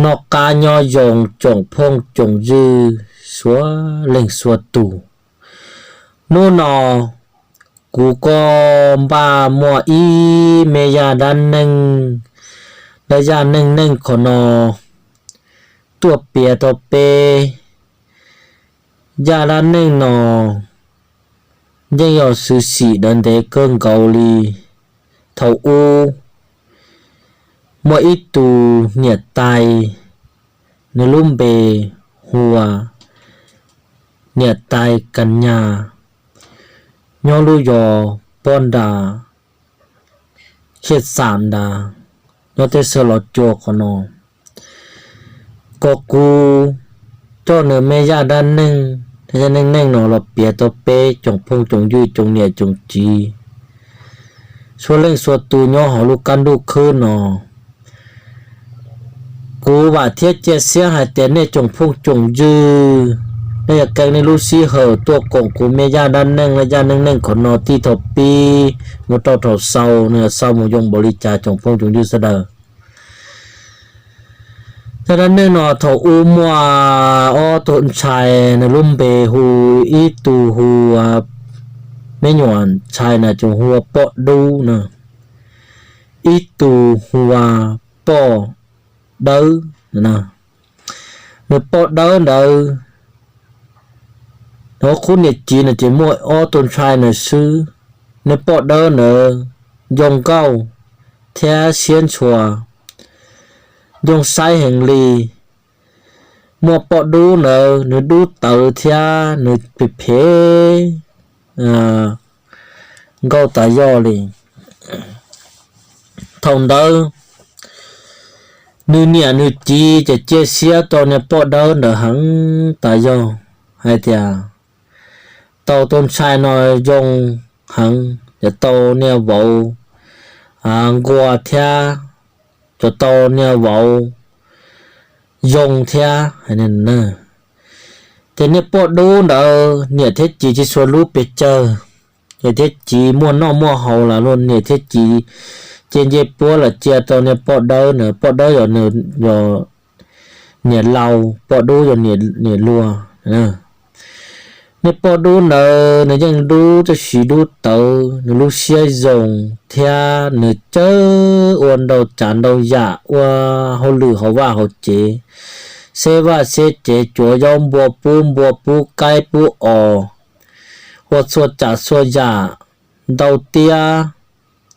Noj qab nyob zoo tsoom phooj tsoom ywg suav leej suav tus. Hnub no kuv kuj npaj muaj ib me zaj dab neeg, dab zaj neej neeg qhov no tuaj piav rau peb. Zaj dab neeg no yeej yog xwm txheej dawb ntev kawg nkaus li. Thaum ub muaj ib tug niam tais, nws lub npe hu ua niam tais Kas Nyas, nyob lub zos Poj Nras, Xaj Xam Nras, nyob teb chaws Los Tsuas qhov no. Kom kuv coj nws me zaj dab neeg, zaj neej neeg no los piav rau peb tsoom phooj tsoom ywg tsoom niam tsoom txiv suav leej suav tus nyob hauv lub qab ntuj khwb no. Kuv vam thiab cia siab hais tias nej tsoom phooj tsoom ywg, nej yuav keeb nej lub sij hawm tuaj koom kuv me zaj dab neeg, zaj neej neeg qhov no txij thaum pib mus rau thaum xaus, nws yuav xaus mus zoo npaum li cas tsoom phooj tsoom ywg sawv daws. Zaj dab neeg no thaum ub muaj ob tug ntxhais, nws lub npe hu, ib tug hu ua, me nyuam ntxhais na tsuas hu ua Poj Dub na, ib tug hu ua Poj Dawb. Nws Poj Dawb ntawd, nws qub niam txiv nws tsis muaj, ob tug ntxhais nws xwb. Nws Poj Dawb ntawd zoo nkauj thiab siab ntshua, zoo saib heev li. Muaj Poj Dub ntawd nws dub tawv thiab nws phem phem nkauj tas zog li. Thaum ntawd nws niam nws txiv ces cia siab rau niag Poj Dawb ntawd heev tas zog, hais tias tau tus ntxhais no zoo heev, ces tau niag vauv nquag thiab, ces tau niag vauv zoo thiab. Ces niag Poj Dub ntawd niam thiab txiv tsis tshua hlub pes tsawg, niam thiab txiv muaj noj muaj haus los luag niam thiab txiv cia ncej puab los cia rau niag Poj Dawb ntawd, Poj Dawb yog nws, yog niam laus, Poj Dub yog niam luag. Niag Poj Dub ntawd nws yeej dub tab sis dub tawv, nws lub siab zoo thiab nws txawj ua ntau tsav ntau yam, ua hauj lwm hauv vaj hauv tsev, xeb vaj xeb tsev, cuav zaub npua pub npua pub qaib pub os, ua txhua tsav txhua yam, ntau tiab,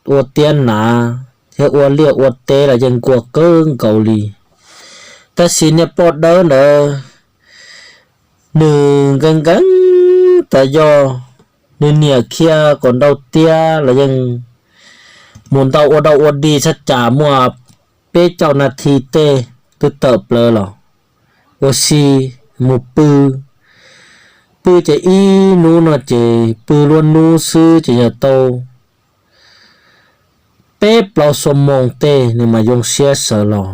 ua tiab nav thiab ua liaj ua teb los yeej nquag kawg nkaus li. Tab sis niag Poj Dawb ntawd nws nkees nkees tas zog, nws niam khiav kom ntau tiab los yeej mus ntau ua dau ua dig, thaj tsam muaj peb caug nas this tej twb tawm plaws los ua si mus pw. Pw ces ib hnub no ces pw luaj hnub xwb ces yog tau peb plaub xuab moos tej nws mas zoo siab sawv los.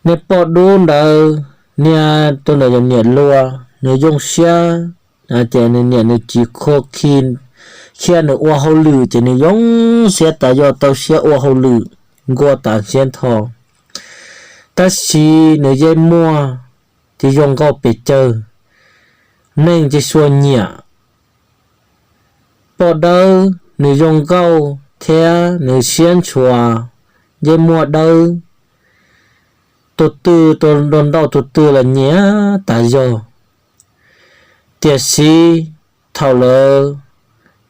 Niag Poj Dub ntawd, niag tus ntawd yog niam luag, nws zoo siab, ces nws niam nws txiv khua khi, khiab nws ua hauj lwm ces nws zoo siab tas yog tau siab ua hauj lwm, nquag tas siab nrho. Tab sis nws yeej muaj tsis zoo nkauj pes tsawg, neeg tsis tshua nyiam. Poj Dawb nws zoo nkauj thiab nws siab ntshua, yeej muaj dawb, tus twg, tus ntau tus twg los nyiam tas zog. Tiam sis thaum lawv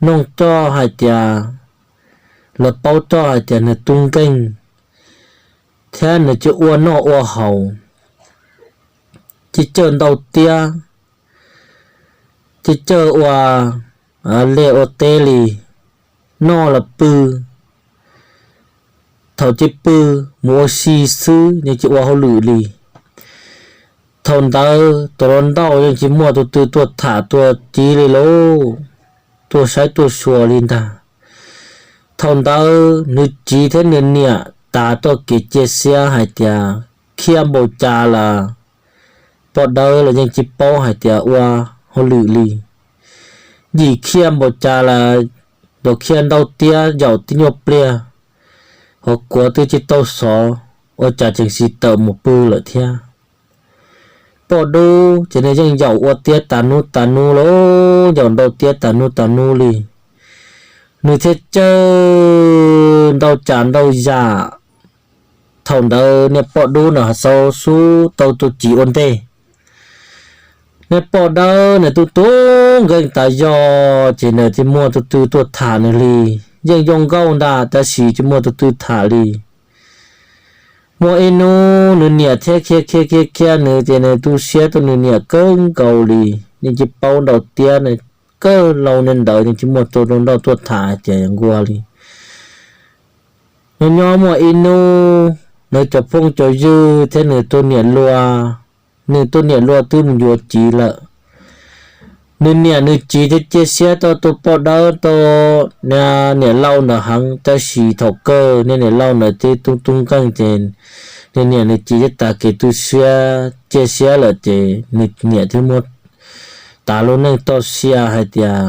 noog txog hais tias, lawv paub txog hais tias nws tub nkeeg thiab nws tsis ua noj ua haus, tsis txawj ntau tiab, tsis txawj ua liaj ua teb li, noj los pw, thaum tsis pw mus ua si xwb, yeej tsis ua hauj lwm li. Thaum ntawd tus hluas nraug yeej tsis muaj tus twg tuaj tham tuaj txiv li lauj, tuaj saib tuaj xyuas li ntag. Thaum ntawd nws txiv thiab nws niam tas txoj kev cia siab hais tias khiab npaum cas los Poj Dawb los yeej tsis paub hais tias ua hauj lwm li. Yim khiab npaum cas los, los khiab ntau tiab zaum tib nyuag pliag, hos kuav twb tsis tau xov, ua cas tseem tsis tawm mus pw lawm thiab. Poj dub ces nws yeej yaum ua tiab tas hnub tas hnub lauj, yaum ntau tiab tas hnub tas hnub li. Nws thiaj cawg ntau tsav ntau yam. Thaum ntawd niag poj dub na xau xub tau tus txiv ua ntej. Niag poj dawb nws tub tub nkeeg tas zog ces nws tsis muaj tus twg tuaj tham nws li. Yeej zoo nkauj ntag tab sis tsis muaj tus twg tham li. Muaj ib hnub nws niam thiab khiav khiav khiav khiav nws ces nws tu siab rau nws niam kawg nkaus li. Yeej tsis paub ntau tiab, nws kawg laus nws ntawd yeej tsis muaj tus nrauj tuaj tham hais tias nquag li. Nws nyob muaj ib hnub nws cov phooj cov ywg thiab nws tus niam luag, nws tus niam luag twb mus yuav txiv lawm. Nws niam nws txiv thiaj cia siab rau tus poj dawb rau niam laus ntawd heev tab sis thaum kawg niag niam laus ntawd twb tub tub nkeeg ces nws niam nws txiv twb tag kev tu siab cia siab lawm ces nws niam thiaj muab tas lub neej txoj sia hais tias,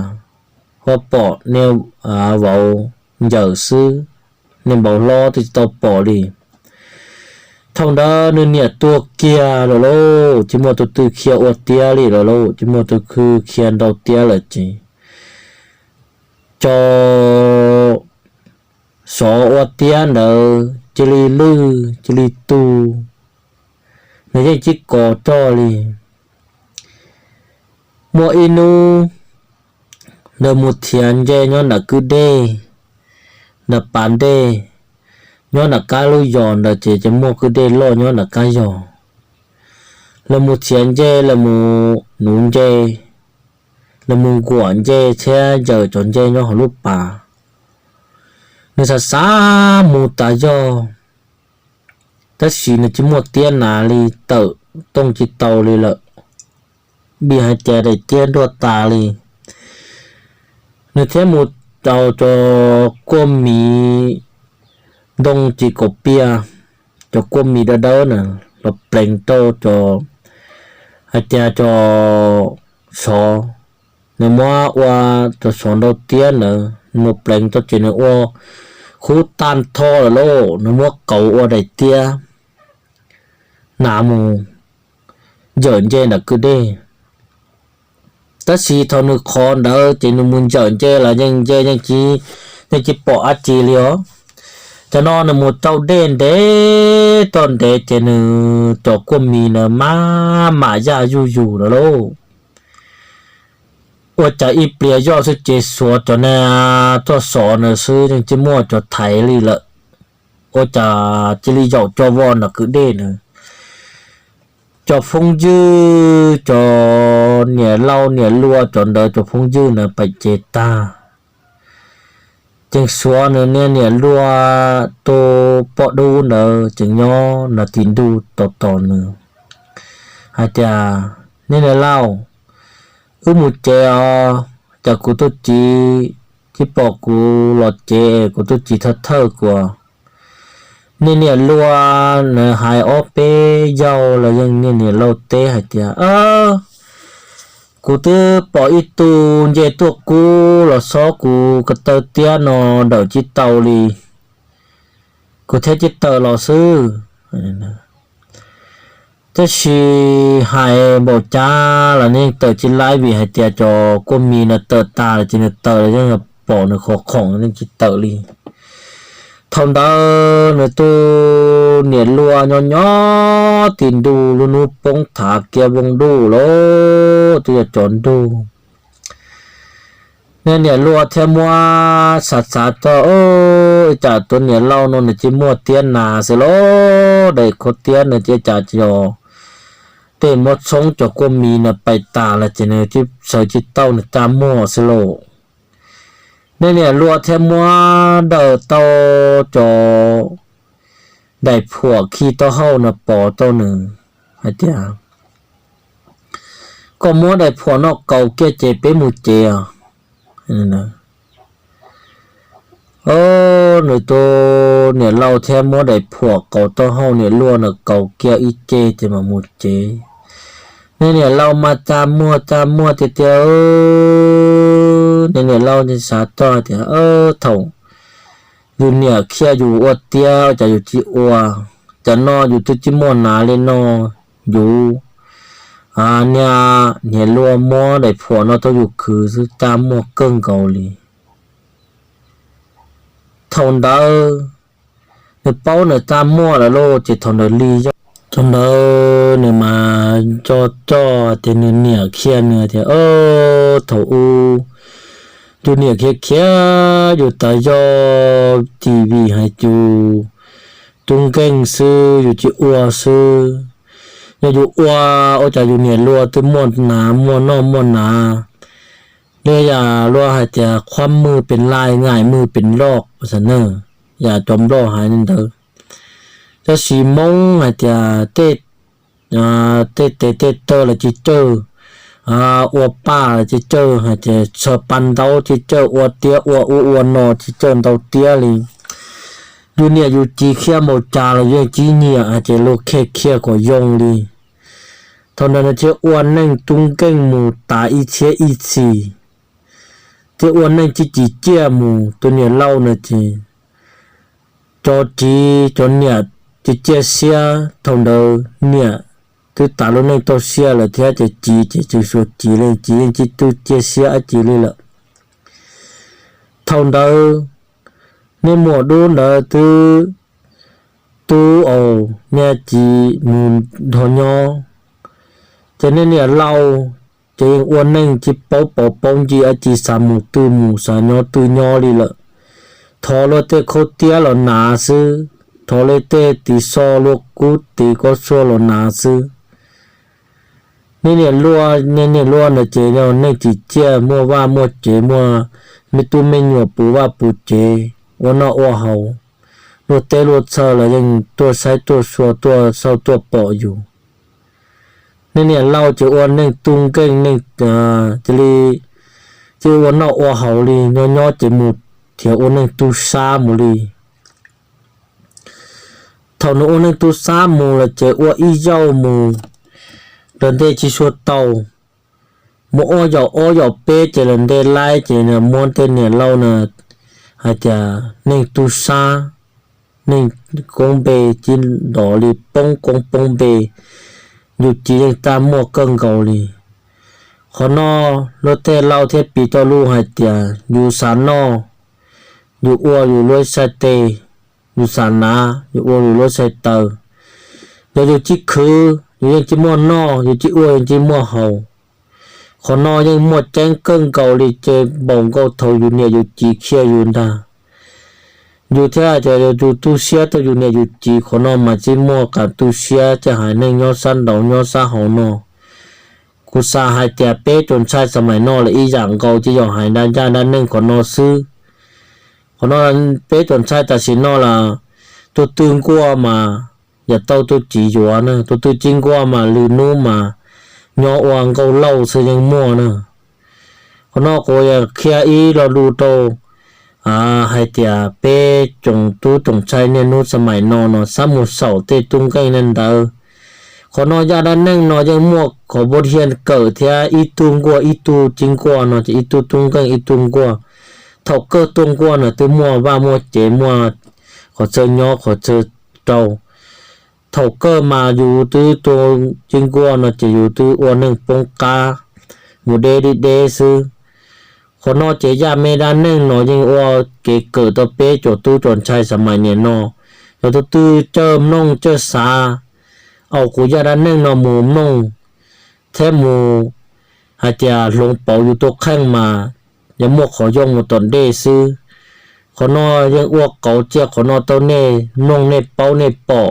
ua pom niag vauv ncawm xwb, niag vauv hlob twb tsis tau pom li. Thaum ntawd nws niam tuag kiag lawm lauj, tsis muaj tus twg khiav ua tiab li lawm lauj, tsis muaj tus twg khiav ntau tiab lawm ces cov xov ua tiab ntawd cia li lwj cia li tu, nws yeej tsis kov rog li. Muaj ib hnub nws mus txiav nce nyob nram kwj dej, nram pas dej, nyob nram kab lub zos ntawd ces ces muaj kwj dej loj nyob nram kab zos. Lawv mus txiav nce, lawv mus nuv nce, lawv mus nkuam nce thiab yawm cov nce nyob hauv lub pas. Nws xav xav mus tas zog, tab sis nws tsis muaj tiab nas li, tawm tooj tsis tau li lawm, vim hais tias daim tiab nruag tas li. Nws thiaj mus rau cov kuaj mis ntoo tsis kaum piaj, cov kuaj mis dawb dawb na, los pleev rau cov, hais tias cov xov, nws muab ua cov xov ntau tiab ntawd, nws mus pleev rau ces nws ua khub tag nrho lawm lauj, nws muab kauv ua daim tiab, nws mus yawm nce nram kwj dej. Tab sis thaum nws qhov ntawd ces nws mus yawm nce los yeej nce yeej tsis pom dab tsi li os. Cov no nws mus rau dej ntev toj ntev ces nws cov kuaj mis na maj mam yaj zuj zus lawm lauj. Ua cas ib pliag zoj xwb ces xuav cov na, txoj xov na xwb yeej tsis muaj cov thaiv li lawm. Ua cas cia li yaum cov voj nram kwj dej na. Cov phooj ywg, cov niam laus niam luaj cov ntawd cov phooj ywg na pais ces tag. Tseem xuav nws niag niam luaj tus poj dub ntawd tseem nyob nram tim ntug tos tos nws hais tias, niag niam laus, wb mus tsev os, cas kuv tus txiv tsis pom kuv los tsev, kuv tus txiv thawj thawj kuv. Niag niam luaj na hais ob peb zaug los yeej niag niam laus teb hais tias, kuv twb pom ib tug nce tuaj kub los xob kuv ko taw tiab no, tawm tsis tau li, kuv thiaj tsis tawm los xwb. Tab sis hais npaum cas los nws yeej tawm tsis laib vim hais tias cov kuaj mis no tawm tas lawm ces nws tawm los yeej pom nws qhov khoom yeej tsis tawm li. Thaum ntawd nws tus niam luaj nyob nyob tim ntug lub hnub poob thav kiag vooj duj lawm, twb yog tsaus ntuj. Niag niam luaj thiaj muab xav xav txog, cas tus niam laus no nws tsis muaj tiab nas xwb los, daim khau tiab no ces cas yog tej muab txhoob cov kuaj mis no pais tas lawm ces nws sawv tsis tau nws caj muag xwb lauj. Niag niam luaj thiaj muab daws tau cov daim phuam khi taub hau no pov rau nws hais tias, koj muab daim phuam no kaus kiag ces peb mus tsev os. Nws tus niam laus thiaj muab daim phuam kaus taub hau niam luaj no kaus kiag ib ce ces mam mus tsev. Niag niam laus mas caj muag caj muag tiag tiag. Niag niam laus xav txog tias, thaum yus niam khiav yus ua tiab cas yus tsis ua, Cas no yus twb tsis muaj hnav li no, yus niag niam luag muab daim phuam no rau yus khwv xwb, txaj muag kawg nkaus li. Thaum ntawd nws paub nws txaj muag lawm lauj, ces thaum ntawd li yog thaum ntawd nws mas nco coj tias nws niam khiav, nws tias, Thaum ub yus niam khiav khiav yus tas yog tim vim hais yus tub nkeeg xwb, yus tsis ua xwb. Yog yus ua, ua cas yus niam luag twb muaj hnav, muaj noj muaj hnav, li yam luag hais tias ความมืดเป็นลาย ง่ายมืดเป็นลอก xwb na, yam cov Nplog hais li ntawd. Tab sis Hmoob hais tias tej tes tej taw los tsis tsawg, ua paj los tsis tsawg, hais tias tshaw pa ntaub tsis tsawg, ua tiab ua ub ua no tsis tsawg ntau tiab li. Yus niam yus txiv khiav npaum cas los yeej tsis nyiam, hais tias luag khiav khiav kom zoo li. Thaum ntawd nws thiaj ua neej tub nkeeg mus tas ib txhiab ib txhis, thiaj ua neej tsis tsim ciaj mus. Tus niam Lauj no ces cov txiv cov niam tsis ciaj xiab, thaum ntawd niam twb tas lub neej tau sia lawm thiab, ces txiv ces tsis xyuas txiv li, txiv yeej tsis tub ciaj xiab dab tsi li lawm. Thaum ntawd niag muam dub ntawd twb tu aus niag txiv mus nrog nyob, ces niag niam Lauj ces yeej ua neej tsis paub pov paub ntsis dab tsi, xav mus twg mus, xav nyob twg nyob li lawm. Thov luag tej khaub tiab los hnav xwb, thov luag tej tiv xo luag kub tiv koj xua los hnav xwb. Niag niam Lauj, niag niam Lauj ntawd ces yog neeg tsim txiaj, muaj vaj muaj tsev, muaj me tub me nyuam puv vaj puv tsev, ua noj ua haus, luag teb luag chaw los yeej tuaj saib tuaj xyuas tuaj xauj tuaj pom yus. Niag niam Lauj ces ua neej tub nkeeg, cia li cia ua noj ua haus li, nyob nyob ces mus thiab ua neej tub sab mus li. Thaum nws ua neej tub sab mus lawm ces ua ib zaug mus, lawm ntej tsis sua tau, mus ob yaum ob yaum peb ces lawm ntej laib ces muab tej niam Lauj na hais tias neej tub sab, neej koob npe tsis nrov li, poob koob poob npe, yus txiv yeej txaj muag kawg nkaus li. Qhov no luag tej laus thiaj piv tau lus hais tias yus xav noj, yus ua yus lub sai tes, yus xav hnav, yus ua yus lub sai taw. Yog yus tsis khwv, yus yeej tsis muaj noj, yus tsis ua yeej tsis muaj haus. Qhov no yeej muaj tseeb kawg nkaus li, ces npaum nkaus thaum yus niam yus txiv khiav yus ntag. Yus thiaj tias yus tu siab rau yus niam yus txiv, qhov no mas tsis muaj kam tu siab, ces haiv neeg nyob sab nraud nyob sab hauv no. Kuv xav hais tias peb tsoom ntxhais xav maim no lawm ib yam nkaus, ces yog hais ncaj dab neeg qhov no xwb. Qhov no peb tsoom ntxhais tam sim no los tus twg nquag mas yog tau tus txiv yuav na, tus twg tsis nquag mas lwm hnub mas nyob ua nkauj lauj xwb yeej muaj na. Qhov no kuv yog qhia ib lo lus rau hais tias peb tsoom tub tsoom ntxhais niaj hnub xav maim no no xav mus xaum tej tub nkeeg neeg ntawd. Qhov no ncaj dab neeg no yeej muaj qhov npuab hiaj kawm thiab, ib tug nquag ib tug tsis nquag no ces ib tug tub nkeeg ib tug nquag. Thaum kawg tuaj nquag no twb muaj vaj muaj tsev, muaj qhov txawj nyob qhov txawj rau. Thaum kawg mas yus twb tuaj tsis nquag no ces yus twb ua neej poob qab, mus deb dib deb xwb. Qhov no ces yaj me dab neeg no yeej ua kev kawm tau peb cov tub cov ntxhais xav maim niam no. Yog tus twg txawj mloog txawj xav, au kuv yaj dab neeg no mus mloog thiab mus hais tias hloov pauv yus tus kheej mas yog muaj qhov yoo mus tom ntej xwb. Qhov no yeej ua qauv cia qhov no tau nej mloog nej paub nej pom.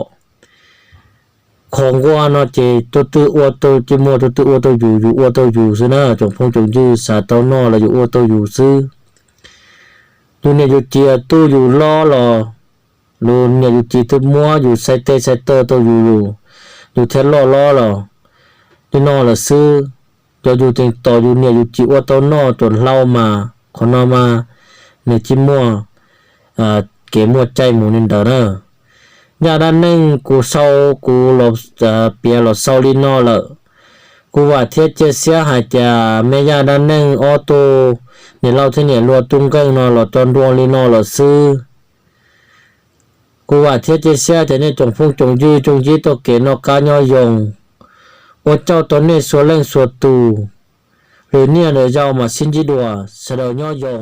Qhov nquag no ces tus twg ua tau tsis muaj, tus twg ua tau yus, yus ua tau yus xwb na. Tsoom phooj tsoom ywg xav tau noj los yus ua tau yus xwb. Yus niam yus txiv tu yus loj los, yus niam yus txiv twb muab yus xais tes xais taw tau yus, yus thiaj loj loj los li no lawm xwb. Yog yus tseem tos yus niam yus txiv ua tau noj tsoom hlau mas qhov no mas nws tsis muaj kev muaj caij mus li ntawd na. Yaj dab neeg kuv sau, kuv piav los xaus li no lawm. Kuv vam thiab cia siab hais tias mej yaj dab neeg ob tug niam laus thiab niam hluas tub nkeeg no los tso nrua li no lawm xwb. Kuv vam thiab cia siab tias nej tsoom phooj tsoom ywg tsoom ntsib txoj kev noj qab nyob zoo. Ua tsaug rau nej txhua leej txhua tus. Lwm niaj lwm zaus mam sib ntsib dua, sawv daws nyob zoo.